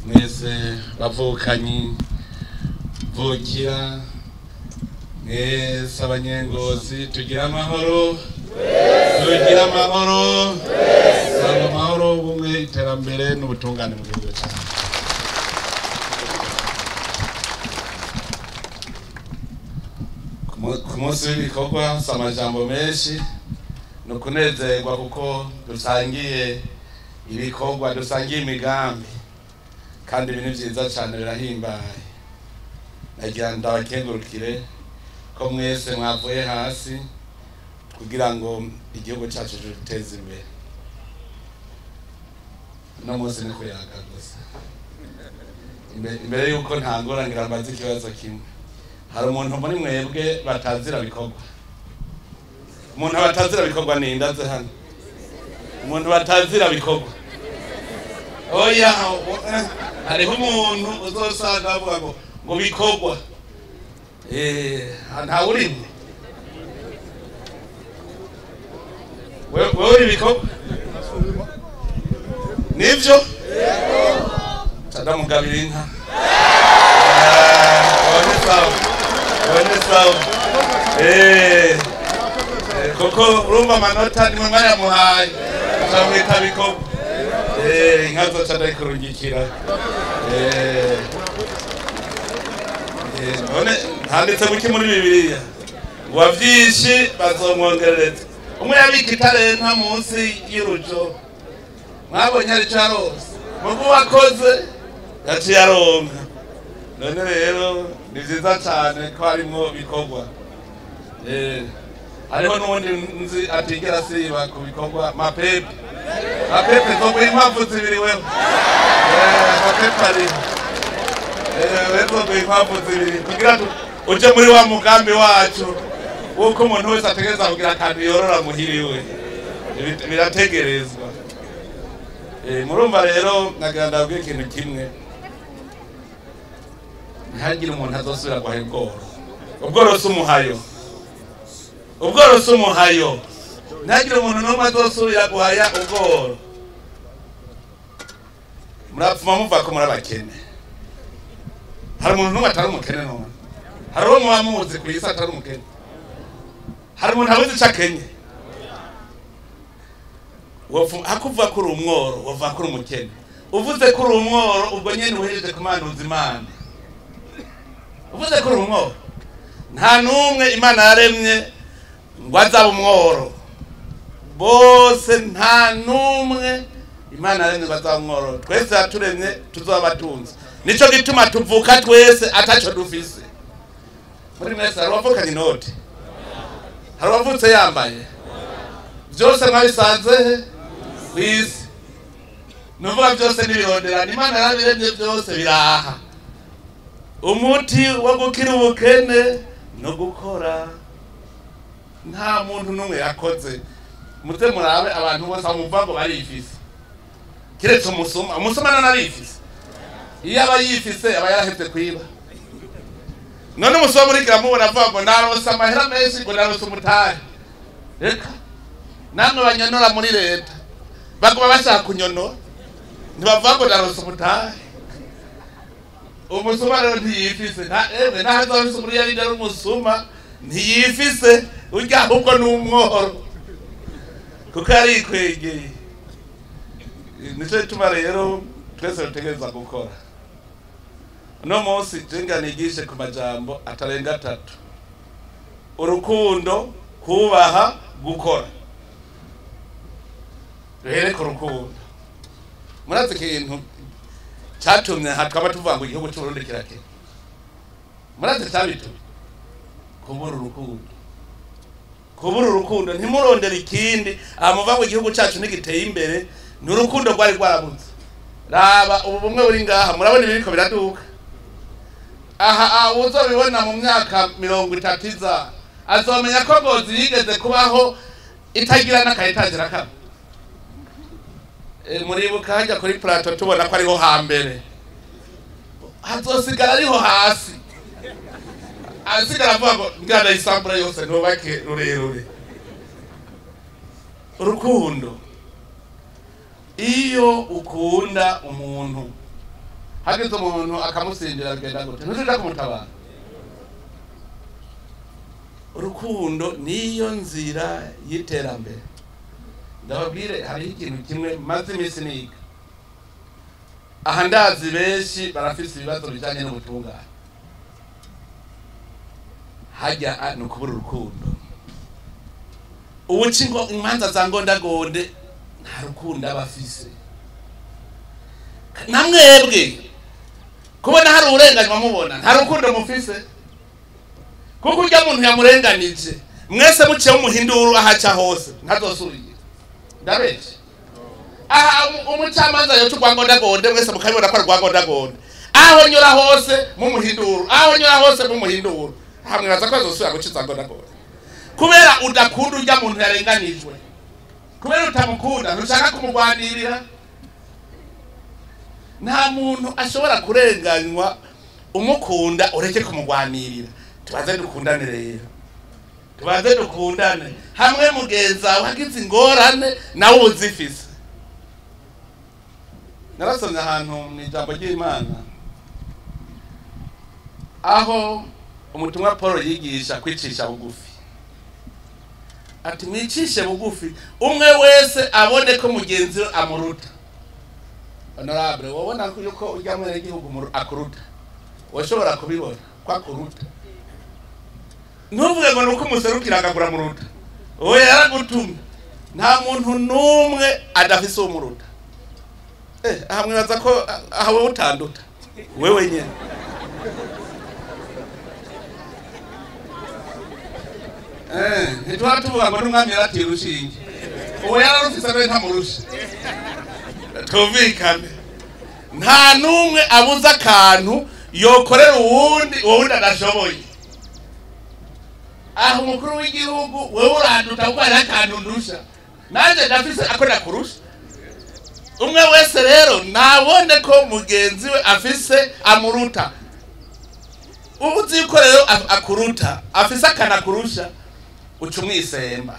Mwese bavukanyi vukira, mwese abanyengozi, tugira amahoro, tugira amahoro, sanga amahoro, ubumwe, iterambere n'ubutungane mu gihugu cyacu. Ku munsi w'ibikorwa si amajambo menshi, ni ukunezerwa kuko dusangiye ibikorwa, dusangiye imigambi, kandi ibi ni vyiza cane, birahimbaye. Nagira ndabakengurukire ko mwese mwavuye hasi kugira ngo igihugu cyacu giteze imbere. Uno munsi ni kuyaga gusa. Imbere yuko ntangura ngira mbaze ikibazo kimwe. Hari umuntu muri mwebwe batazira bikorwa? Umuntu batazira bikorwa ni ndaze hano. Umuntu batazira bikorwa. Oya, hariho umuntu uzosanga avuga ngo bikorwa. Nta urimo. Wewe uri bikorwa? Nivyo? Yego. Ndamugabira inka. One sawa. Koko urumva amanota nimwe mwayamuhaye. Ucamwita bikorwa. Inka zoca ndayikurungikira. None handitse buki muri Bibiliya? Ngo vyinshi bazomwongerereza. Umwe yabika itarenta munsi y'urujo. Mwabonye ari carose. Mugu wakoze yaciye aronka. None rero ni vyiza cane ko harimwo bikorwa. Hariho n'uwundi nzi atigera asiba ku bikorwa, Mapepe. Mapepe zoguha inkwavu zibiri wewe. Mapepe ariho. Wewe zoguha inkwavu zibiri kugira uje muri wa mugambi wacu wuko umuntu wese ategereza kugira akantu yorora muhiriwe. Birategerezwa. Murumva rero nagira ndabwire ikintu kimwe. Ntihagire umuntu azosubira guhaha ubworo. Ubworo si umuhayo. Ubworo si umuhayo. Ntihagire umuntu n'umwe azosubira guhaya ubworo. Murapfuma muva ko muri abakene. Hari umuntu n'umwe atari umukene none? Hari uwo muba muzi ku isi atari umukene? Hari umuntu abuze ico akenye? Hakuvuga ko uri umworo, wovuga ko uri umukene. Uvuze ko uri umworo, ubwo nyene uhejeje kumanuza Imana. Uvuze ko uri umworo. Nta n'umwe Imana yaremye ngo azabe umworo. Bose nta n'umwe Imana yaremye ngo azabe umworo. Twese yaturemye tuzoba abatunzi. Nico gituma tuvuka twese ataco dufise. Muri mwese hari uwavukanye inoti? Hari uwavutse yambaye? Vyose mwabisanze kw'isi. Nuvuga vyose n'ibironderano. Imana yarabiremye vyose biraha. Umuti wo gukira ubukene no gukora. Nta muntu n'umwe yakoze. Muze murabe abantu bose bamumva ngo barifise. Kiretse umusuma, umusuma nararifise. Iyo aba yifise aba yarahevye kwiba. None umusuma murikira mubona avuga ngo narose amahera menshi, ngo narose umutahe. Reka namwe banyonora muri leta baguma bashaka kunyonora, ntibavuga ngo narose umutahe. Umusuma rero ntiyifise. Emwe naho azoba afise umuriyaridi ari umusuma ntiyifise, urya ahubwo ni umworo kuko yarikwegeye. Nico gituma rero twese dutegerezwa gukora. Uno munsi jenga nigishe ku majambo atarenga atatu: urukundo, kubaha, gukora. Duhere ku rukundo. Murazi ikintu catumye twaba tuvuga ngo igihugu c'Uburundi kirakena? Murazi cabitumye? Kubura urukundo. Kubura urukundo. Ntimurondere ikindi amuva ngo igihugu cacu ntigiteye imbere, ni urukundo rwari rwarabuze. Raba ubu bumwe buri ngaha, murabona ibiriko biraduka. Aha uzobibona mu myaka 30 iza, azomenya ko Ngozi yigeze kubaho itagira n'akayitaje na kamwe. Muribuka hajya kuri plateau tubona ko ariho hambere, hazosigara ariho hasi. Asigara avuga ngo ngana isambura yose ntubake rurerure. Urukundo. Iyo ukunda umuntu Hagize umuntu akamusindira bigenda gute? Ntuja kumutabara. Urukundo niyo nzira y'iterambere. Ndababwire hari ikintu kimwe maze iminsi niga. Aha ndazi benshi barafise ibibazo bijanye n'ubutungane. Hajya ni ukubura urukundo. Ubuca imanza za ngondagonde nta rukundo aba afise. Namwebwe kubona hari uburenganywa mubona nta rukundo mufise. Kuko urya muntu yamurenganije mwese muciye mumuhinduru ahaca hose ntazosubira. Ndabeje. Aha umucamanza yoca urwangondagonde mwese mukabibona ko ari urwangondagonde. Aho nyura hose mumuhinduru, aho nyura hose mumuhinduru. Hamwe baza ko azosubira guciza ngondagonde. Kubera udakunda urya muntu yarenganijwe. Kubera utamukunda ntushaka kumugwanirira. Nta muntu ashobora kurenganywa umukunda ureke kumugwanirira. Tubaze dukundane rero. Tubaze dukundane. Hamwe mugenza wagize ingorane nawe uzifise. Narasomye ahantu mu ijambo ry'Imana aho umutumwa Paul yigisha kwicisha bugufi. Ati mwicishe bugufi umwe wese abone ko mugenzi we amuruta. Honorable, wabona yuko urya mwene w'igihugu akuruta. Washobora kubibona ko akuruta. Ntuvuge ngo nuko umuserukira akagura muruta. Oya yaragutumye. Nta muntu numwe adafise umuruta. Aha mwibaza ko aha wowe utanduta. Wewe nyene. Ntitwara tuvuga ngo n'umwami yaratira urushinge. Uwo yararufise abe ntamurusha. Twumvikane. Nta numwe abuza akantu yokorera uwundi uwundi adashoboye. Aho umukuru w'igihugu wewe uranduta kuko hari akantu ndusha. Nanje ndafise ako nakurusha. Umwe wese rero nabone ko mugenzi we afise amuruta. Ubu uzi yuko rero akuruta, afise akanakurusha, uca umwisemba.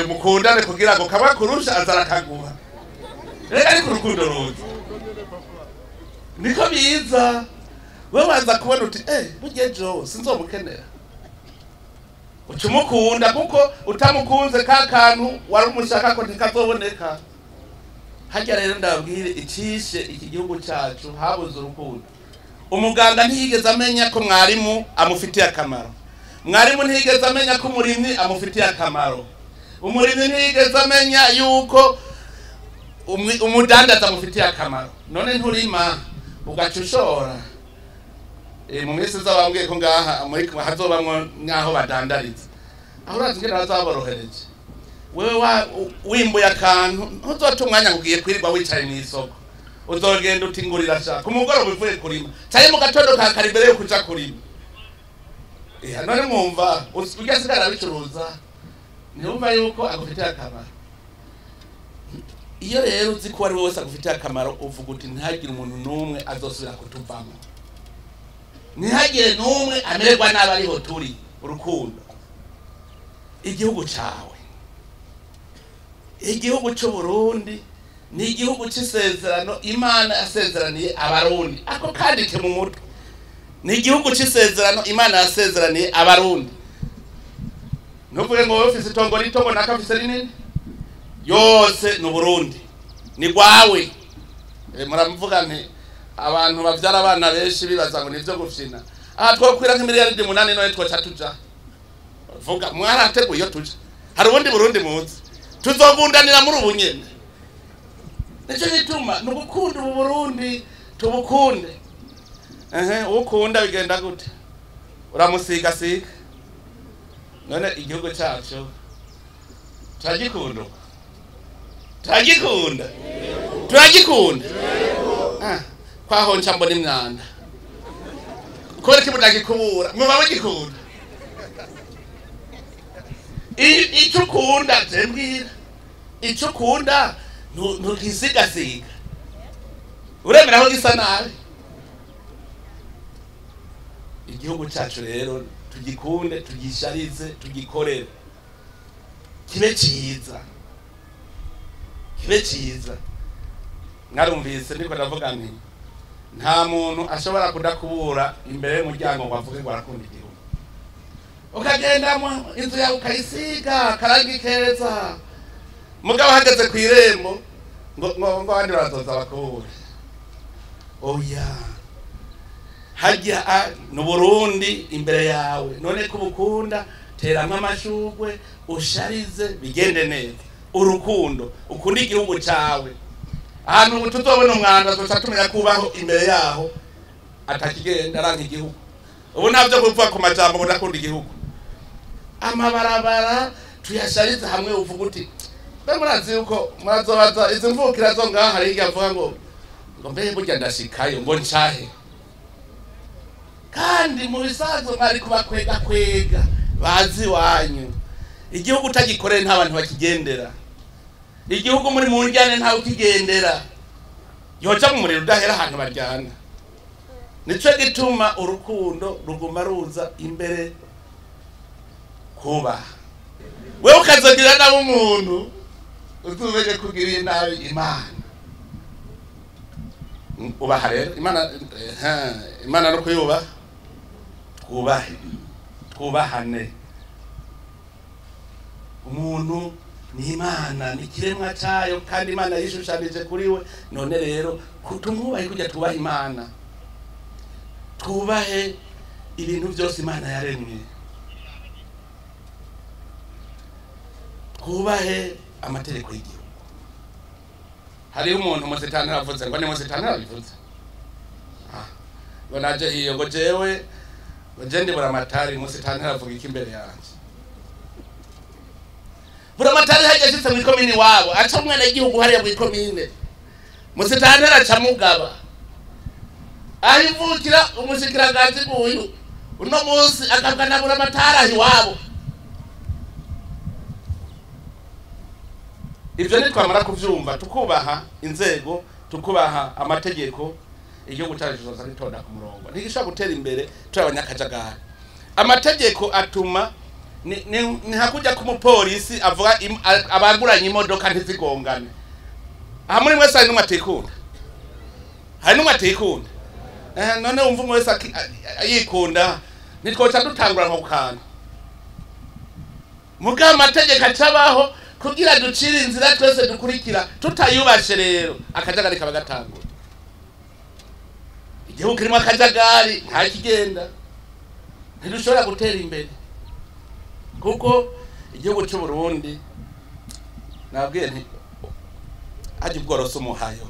Mukundane kugira ngo kamwe akurusha aza arakaguha. Reka ariko urukundo ruza. Niko biza. Wewe waza kubona uti burya ejo sinzomukenera. Uca umukunda kuko utamukunze ka kantu wari umushaka ko ntikazoboneka. Harya rero ndababwire icishe iki gihugu cacu habuze urukundo. Umuganga ntiyigeze amenya ko mwarimu amufitiye akamaro. Mwarimu ntiyigeze amenya ko umurimyi amufitiye akamaro. Umurimyi ntiyigeze amenya yuko umudandaza amufitiye akamaro. None nturima ugaca ushora. Mu minsi iza bambwiye ko ngaha muri hazobamwo nkaho badandariza. Aho urazi ingene bazaborohereje. Wewe wimbuye akantu ntuzota umwanya ngo ugiye kwirirwa wicaye mw'isoko. Uzogenda uti ngurira sha ku mugoroba uvuye kurima canke mu gatondo ka kare imbere yo kuja kurima. None mwumva urya asigara abicuruza ntiwumva yuko agufitiye akamaro. Iyo rero uzi ko ari wowe wese agufitiye akamaro uvuga uti ntihagire umuntu n'umwe azosubira kutuvamo. Ntihagire n'umwe amererwa nabi ariho turi. Urukundo. Igihugu cawe. Igihugu c'u Burundi ni igihugu c'isezerano Imana yasezeraniye Abarundi. Ako kandike mu mutwe. Ni igihugu c'isezerano Imana yasezeraniye Abarundi. Ntuvuge ngo wowe ufise itongo rito ngo naka afise rinini. Yose ni Burundi. Ni gwawe. Muramuvuga nti abantu bavyara abana benshi bibaza ngo nivyo gufyina. Aha twokwira nk'imiliyaridi 8 none twoca tuja. Vuga mwarateguye iyo tuja. Hari ubundi Burundi muzi. Tuzogundanira muri ubu nyene. Nico gituma nugukunda ubu Burundi tubukunde. Ukunda bigenda gute? Uramusiga siga. None igihugu cyacu turagikunda. Turagikunda. Turagikunda. Kwaho nca mbona imyanda. Kubera ko mudagikubura, muba mugikunda. Icyo ukunda mbwira. Icyo ukunda ntukisigasiga. Uremera aho gisa nabi. Igihugu cyacu rero tugikunde, tugisharize, tugikorere. Kibe cyiza. Kibe cyiza. Mwarumvise ndiko ndavuga nti Nta muntu ashobora kudakubura imbere y'umuryango ngo avuge ngo arakunda igihugu. Ukagenda mu inzu yawe ukayisiga karangi keza, mugabo ahagaze ku irembo ngo ngo ngo abandi barazoza bakubure. Oya, hajya ni Burundi imbere yawe, none ko ubukunda teramwo amashugwe usharize bigende neza. Urukundo ukunda igihugu cawe, ahantu tuzobona umwanda tuca tumenya kubaho imbere yaho atakigenda aranka igihugu. Ubu ntabyo kuvuga ku majambo ngo ndakunda igihugu. Amabarabara tuyasharize hamwe, uvuga uti mbe murazi yuko murazobaza izi mvukira zo ngaha, hari igihe avuga ngo mbe burya ndashikayo ngo ncahe, kandi mu bisanzwe mwari kubakwega kwega bazi iwanyu. Igihugu utagikoreye nta bantu bakigendera, igihugu muri mu njyane ntawe ukigendera, yoja mu muriro udahera ahantu baryana. Nico gituma urukundo ruguma ruza imbere. Kubaha wewe ukazogira nabi umuntu, uzumenye kugirira nabi Imana. Ubaha rero Imana, Imana no kuyubaha. Twubahe, twubahane. Umuntu ni Imana, ni ikiremwa cayo, kandi Imana yishushanije kuri we. None rero tumwubahe kujya twubaha Imana, twubahe ibintu byose Imana yaremye, twubahe amategeko y'igihugu. Hariho umuntu umusitani aravuze ngo ni umusitani arabivuze ngo naje iyo ngo jewe ngo je ndi buramatari, umusitani aravuga iki imbere yanjye? Buramatari hajya ashitse mw'ikomine iwabo, aca umwenegihugu hariya mw'ikomine, musitani araca mugaba aho ivukira umushikiranganji nguyu uno munsi akabwa na buramatari aho iwabo. Ivyo nitwamara kuvyumva tukubaha inzego, tukubaha amategeko, igihugu cyacu kizoza gitonda ku murongo. Ntigishobora gutera imbere turi abanyakajagari. Amategeko atuma ni hakujya ku mupolisi avuga abaguranye imodoka ntizigongane. Aha muri mwese hari n'umwe atikunda, hari n'umwe atikunda. None wumva umwe wese yikunda, nitwoca dutangura nko kantu. Mugabo amategeko acabaho kugira ducire inzira twese dukurikira, tutayubashe rero akajagari kaba gatangura. Igihugu kirimo akajagari nta kigenda, ntidushobora gutera imbere. Kuko igihugu cy'u Burundi nabwiye nti hajya ubworoso umuhayo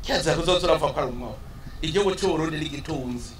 kirazira kuzoza urapfa ko ari umworo. Igihugu cy'u Burundi ni igitunzi.